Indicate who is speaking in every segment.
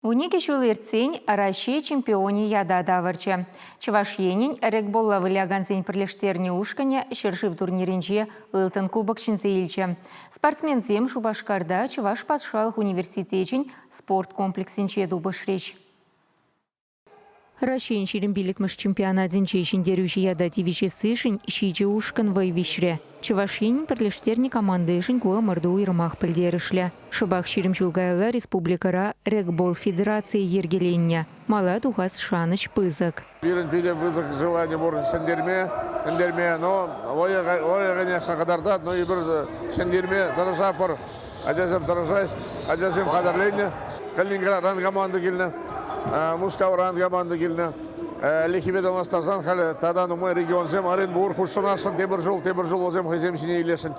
Speaker 1: 12 ҫул иртсен Раҫҫей чемпионӗ ята тавӑрчӗ. Чӑваш Енӗн регболла вылякансен пӗрлештернӗ ушкӑнӗ ҫӗршыв турнирӗнче ылтӑн кубок ҫӗнсе илчӗ. Спортсменсем Шупашкарта Чӑваш патшалӑх университечӗн спорт комплексӗнче тупӑшрӗҫ. Раҫҫейӗн 25-мӗш чемпионатӗнче ҫӗнтерӳҫӗ ята тивӗҫессишӗн ҫичӗ ушкӑн вӑй виҫрӗ. Чӑваш Енӗн пӗрлештернӗ командишӗн ку ӑмӑрту уйрӑмах пӗлтерӗшлӗ. Шӑпах 20 ҫул каялла республикӑра регбол федерацийӗ йӗркеленнӗ. Мала тухас шанӑҫ пысӑк.
Speaker 2: Пирӗн питӗ пысӑк желани пур ҫӗнтерме, ҫӗнтерме, но вӑйӑ, вӑйӑ, конечно, кӑтартать, но эпир ҫӗнтерме тӑрӑшатпӑр. Ачасем тӑрӑшаҫ, ачасем хатӗрленнӗ. Калининградран команда килнӗ, Мускавран команда килнӗ. Лехипе танлаштарсан халӗ тата нумай регионсем Оренбург хутшӑнасшӑн, тепӗр ҫул, тепӗр ҫул вӗсем хӑйсем ҫине илесшӗн.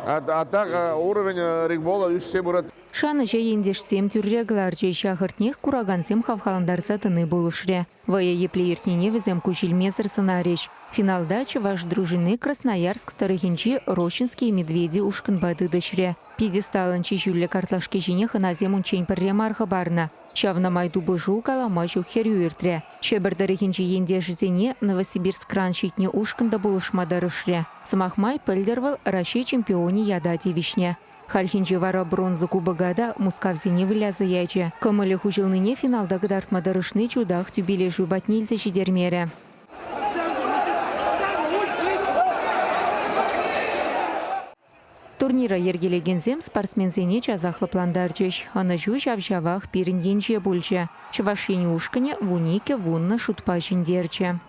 Speaker 2: А так уровень регбола ӳссе пырать.
Speaker 1: Шанӑҫа ентешсем тӳрре кӑларчӗҫ. Ахӑртнех, куракансем хавхалантарса тӑни пулӑшрӗ. Вӑйӑ епле иртнине вӗсем куҫ илмесӗр сӑнарӗҫ. Финалта чӑваш дружини Красноярск тӑрӑхӗнчи Рощинские медведи ушкӑнпа тытӑҫрӗ. Пьедесталӑн чи ҫӳллӗ картлашки ҫине хӑнасем унччен пӗрре мар хӑпарнӑ. Ҫавна май тупӑшу калама ҫук хӗрӳ иртрӗ. Ҫӗпӗр тӑрӑхӗнчи ентешӗсене Новосибирскран ҫитнӗ ушкӑн та пулӑшма тӑрӑшрӗ. Сӑмах май, пӗлтӗр вӑл Раҫҫей чемпионӗ ята тивӗҫнӗ. Хальхинче вара бронза кубока та Мускавсене выляса ячӗ. Кӑмӑлӗ хуҫӑлнине финалта кӑтартма тӑрӑшни чутах тӳпелешӳ патне илсе ҫитермерӗ. Турнира йӗркелекенсем спортсменсене часах лӑплантарчӗҫ. Ӑнӑҫу ҫав-ҫавах пирӗн енче пулчӗ. Чӑваш Ен ушкӑнӗ 12-10 шутпа ҫӗнтерчӗ.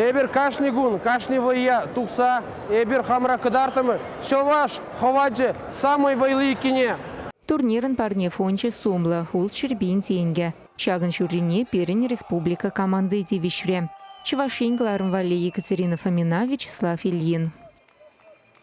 Speaker 3: Эпир кашни кун, кашни вӑййа тухса эпир хамӑра кӑтартрӑмӑр. Чӑваш хӑвачӗ самый вӑйли иккене.
Speaker 1: Турнирӑн парне фончӗ сумлӑ, 600 000 тенкӗ. Ҫакӑн ҫуррине пирӗн республика команди тивӗҫрӗ. Чӑваш Ен кӑларӑм валли Екатерина Фомина, Вячеслав Ильин.